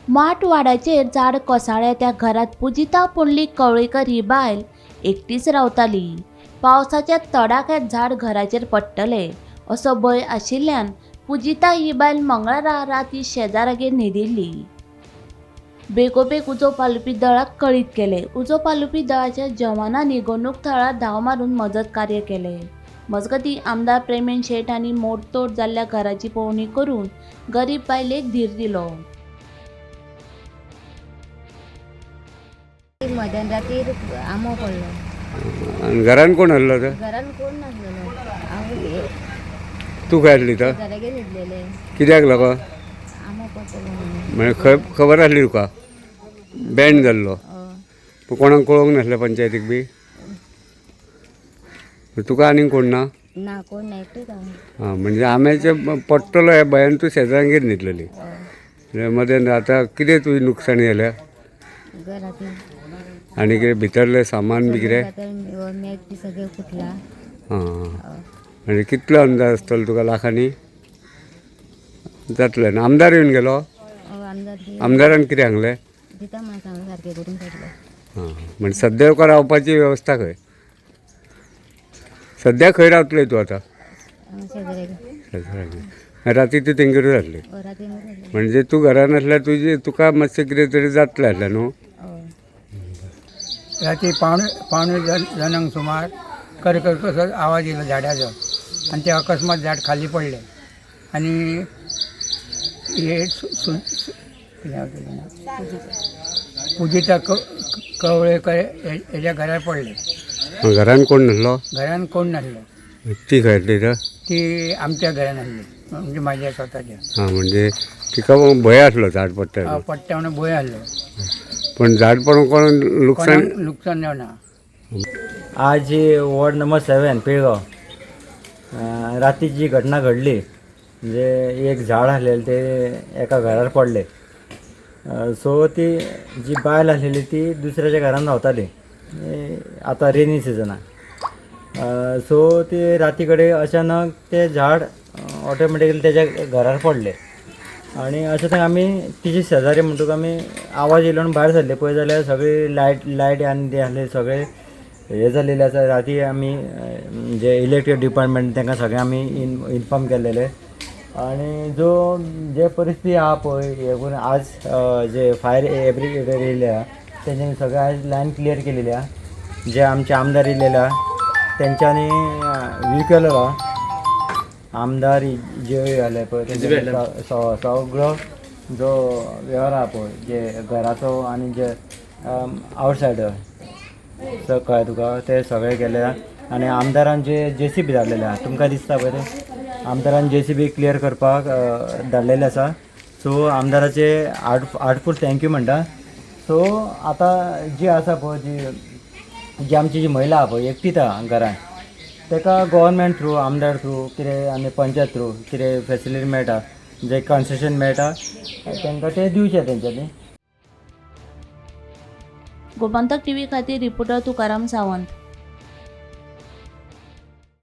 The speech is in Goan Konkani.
माटवाड्याचेर झाड कोसळ्ळें त्या घरांत पुजिता पुंडलीक कवळेकर ही बायल एकटीच रावताली. पावसाच्या तडाख्यात झाड घराचेर पडटलें असो भंय आशिल्ल्यान पुजिता ही बायल मंगळारा राती शेजारागेर न्हिदिल्ली. बेगोबेग उजो पालोवपी दळाक कळीत केलें. उजो पालोवपी दळाच्या जवानांनी घडणूक थळार धांव मारून मजत कार्य केलें. मजगतीं आमदार प्रेमेंद्र शेट हांणी मोडतोड जाल्ल्या घराची पळोवणी करून गरीब बायलेक धीर दिलो. मध्यान रातीर आंबो पडलो. आनी घरान कोण आसलो तर? घरान कोण नासलेलो. हांव तूं खंय आसली तर? शेजाऱ्यागेर न्हिदलेले. कित्याक लागून? आंबो पडटलो म्हणून. म्हणजे खबर आसली तुका बँड जाल्लो? हय. पूण कोणाक कळोवंक नासलें पंचायतीक बी? तुका आनीक कोण ना? ना, कोण ना, एकटेच हांव. आं, म्हणजे आंब्याचें पडटलो ह्या भंयान तूं शेजाऱ्यांगेर न्हिदलेली. हय. म्हणजे मदें आतां कितें तुजी नुकसाणी जाल्या? घरांत आनी कितें भितरलें सामान बी कितें? मॅच बी सगळें फुटलां. आं, म्हणजे कितलो अंदाज आसतलो तुका लाखांनी जातलें न्हू? आमदार येवन गेलो? हय, आमदार बी. आमदारान कितें सांगलें? दिता म्हणून सांगलें, सारकें करून पडलो. आं, म्हणजे सद्या तुका रावपाची वेवस्था खंय? सद्या खंय रावतलें तूं आतां? हांगा शेजाऱ्यागेर. शेजाऱ्यागेर. राती तूं तेंगेरूच आसली? हय, राती जालें. म्हणजे तूं घरान आसल्यार तुजी तुका मातशें कितें तरी जातलें आसलें न्हू? हय. राती पावणे जणांक सुमार कर कर कसो आवाज येयलो झाडाचो आनी ते अकस्मात झाड खाली पडलें आनी हे कितें तेजें नांव? पुजिता कवळेकर हेज्या घरार पडलें. घरान कोण नासलो? घरान कोण नासलो. ती खंय आसली तर? ती आमच्या घरान आसली, म्हणजे माझ्या स्वताच्या. आं, म्हणजे तिका भंय आसलो झाड पडटा? पडटा म्हणून भंय आसलो. पण झाड पडून कोण लुकसाण? कोणाक लुकसाण जावना. आज जी वॉर्ड नंबर 7 पिळगांव राती जी घटना घडली, म्हणजे एक झाड आसलेलें ते एका घरार पडले. सो ती जी बायल आसलेली ती दुसऱ्याच्या घरान रावताली. आतां रेनी सिजन, सो ती राती कडेन अचानक तें झाड ऑटोमॅटिकली तेज्या घरार पडलें आनी अशें थंय आमी तिजी शेजारी म्हणटकूच आमी आवाज येयलो आनी भायर सरले. पळय जाल्यार सगळी लायट लायट आनी ते आसले सगळे हे जालेले आसा. राती आमी जे इलेक्ट्रीक डिपार्टमेंट तांकां सगळें आमी इनफॉर्म केल्लेले आनी जो जे परिस्थिती आहा पळय हे करून आज जे फायर ब्रिगेड येयले आहा तेंच्यांनी सगळें आयज लायन क्लियर केलेली आहा. जे आमचे आमदार येयलेले आहा तेंच्यांनी व्यू केलेलो आहा. आमदार जे आले पळय तेंच्यांनी सगळो जो वेव्हार आहा पळय जे घराचो आनी जे आवटसायडर कळ्ळें तुका ते सगळे केले आनी आमदारान जे जे सी बी धाडलेले आहा तुमकां दिसता पळय ते आमदारान जे सी बी क्लियर करपाक धाडलेले आसा. सो आमदाराचे हार्टफूल thank you म्हणटा. सो आतां जी आसा पळय जी जी आमची जी महिला आहा पळय एकटीच आहा घरान, ताका गव्हर्मेंट थ्रू आमदार थ्रू कितें आनी पंचायत थ्रू कितें फेसिलिटी मेळटा, जे कन्सेशन मेळटा तांकां तें दिवचें तेंच्यांनी. गोमंतक टीव्ही खातीर रिपोर्टर तुकाराम सावंत.